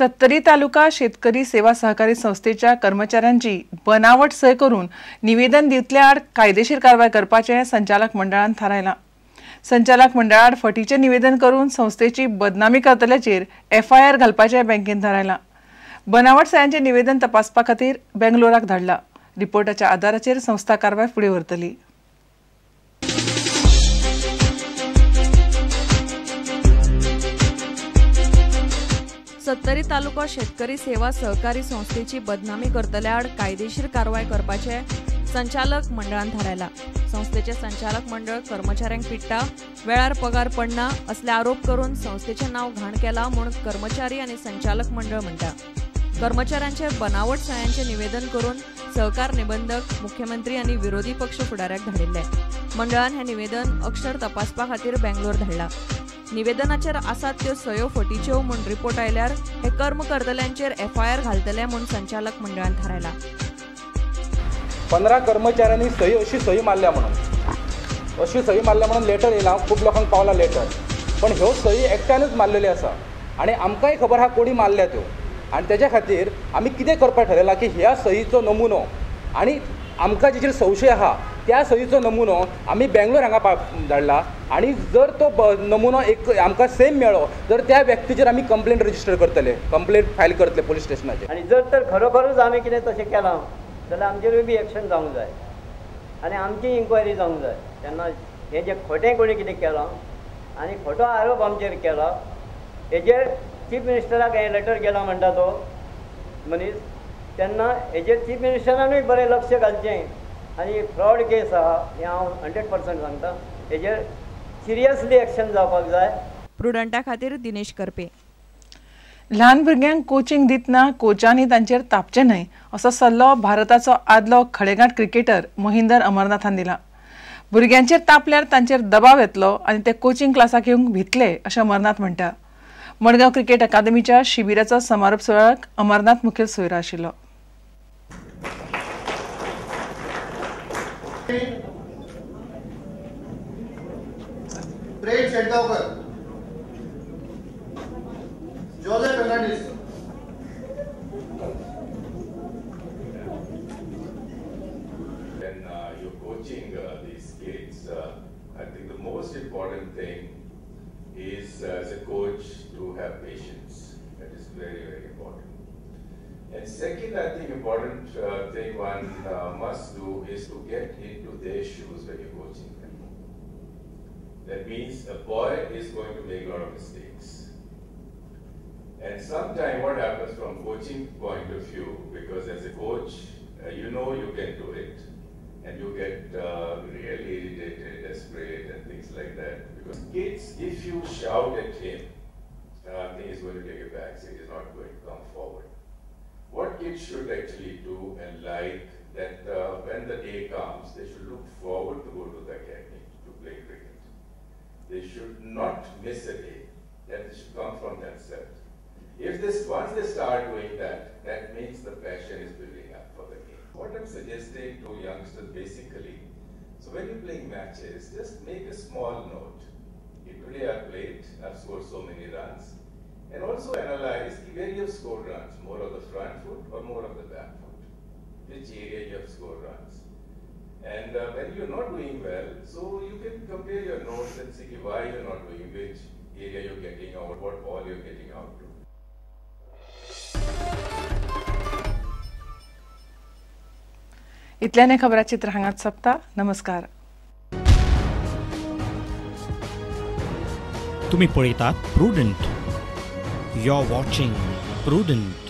सत्तरी तालुका शेतकरी सेवा सहकारी संस्थेच्या कर्मचाऱ्यांची बनावट सय करून निवेदन दितल्या आड कायदेशीर कारवाय करपाचें संचालक मंडळान थारायलां. संचालक मंडळाआड फटीचें निवेदन करून संस्थेची बदनामी करतल्याचेर एफआयआर घालपाचें बँकेन थारायलां. बनावट सयांचें निवेदन तपासपा खातीर बेंगलोराक धाडलां. रिपोर्टाच्या आदाराचेर संस्था कारवाय फुडें व्हरतली. सत्तरी तालुको शेतकरी सेवा सहकारी संस्थेची बदनामी करतल्या आड कायदेशीर कारवाय करपाचे संचालक मंडळान थारायला. संस्थेचे संचालक मंडळ कर्मचाऱ्यांक पिट्टा, वेळार पगार पडना असले आरोप करून संस्थेचें नांव घाण केलां म्हूण कर्मचारी आनी संचालक मंडळ म्हणटा. कर्मचाऱ्यांचे बनावट सयांचें निवेदन करून सहकार निबंधक, मुख्यमंत्री आनी विरोधी पक्ष फुडाऱ्याक धाडिल्लें. मंडळान हें निवेदन अक्षर तपासपा खातीर बेंगलोर धाडलां. निवेदनाचेर आसात त्यो सयो फटीच्यो म्हूण रिपोर्ट आयल्यार हे कर्म करतल्यांचेर एफआयआर घालतले म्हूण संचालक मंडळान थारायला. 15 कर्मचाऱ्यांनी सही अशी सही मारल्या म्हणून अशी सही मारल्या म्हणून लेटर येयला, खूब लोकांक पावला लेटर, पण ह्यो सही एकट्यानूच मारलेल्यो आसा आनी आमकांय खबर आहा कोणी मारल्या त्यो. आनी तेज्या खातीर आमी कितें करपाक ठरयलां की ह्या सहीचो नमुनो आनी आमकां जेचेर संशय आहा त्या सहीचो नमुनो आमी बेंगलोर हांगा धाडला आनी जर तो नमुनो एक आमकां सेम मेळ्ळो तर त्या व्यक्तीचेर आमी कंप्लेंट रजिस्टर करतले, कंप्लेंट फायल करतले पोलीस स्टेशनाचेर. आनी जर तर खरोखरूच आमी कितें तशें केलां जाल्यार आमचेरूय बी एक्शन जावंक जाय आनी आमची इन्क्वायरी जावंक जाय. तेन्ना हें जें खोटें कोणी कितें केलां आनी खोटो आरोप आमचेर केला हेजेर चीफ मिनिस्टराक हें लेटर गेला म्हणटा तो मनीस, तेन्ना हेजेर चीफ मिनिस्टरानूय बरें लक्ष घालचें. आनी फ्रॉड केस आहा हें हांव 100% सांगता, हेजेर सिरियसली एक्शन जावपाक जाय. प्रुडंटा खातीर दिनेश करपे. ल्हान भुरग्यांक कोचिंग दितना कोचांनी तांचेर तापचें न्हय असो सल्लो भारताचो आदलो खडेगांठ क्रिकेटर मोहिंदर अमरनाथान दिला. भुरग्यांचेर तापल्यार तांचेर दबाव येतलो आनी ते कोचिंग क्लासाक येवंक भितले अशें अमरनाथ म्हणटा. मडगांव क्रिकेट अकादमीच्या शिबिराचो समारोप सुवाळ्याक अमरनाथ मुखेल सोयरो आशिल्लो. Prem Shetgaonkar, Joseph Fernandes, When you're coaching these kids, I think the most important thing is as a coach to have patience. That is very, very important. And second, I think important thing one must do is to get into their shoes when you're coaching them. That means a boy is going to make a lot of mistakes. And sometimes what happens from coaching point of view, because as a coach, you know you can do it, and you get really irritated, desperate, and things like that. Because kids, if you shout at him, I think he's going to take a back seat, he's not going to come forward. What kids should actually do and like, that when the day comes, they should look forward to go to the academy to play cricket. They should not miss a day, that they should come from themselves. If this, once they start doing that, that means the passion is building up for the game. What I'm suggesting to youngsters basically, so when you're playing matches, just make a small note. If today I played, I've scored so many runs. And also analyze where you have scored runs, more of the front foot or more of the back foot, which area you have scored runs. And when you're not doing well, so you can compare your notes and see why you're not doing, which area you're getting out, what ball you're getting out to. इतल्याने खबराचित्र हांगाच सोंपता. नमस्कार. तुम्ही पळयतात Prudent. You're watching Prudent.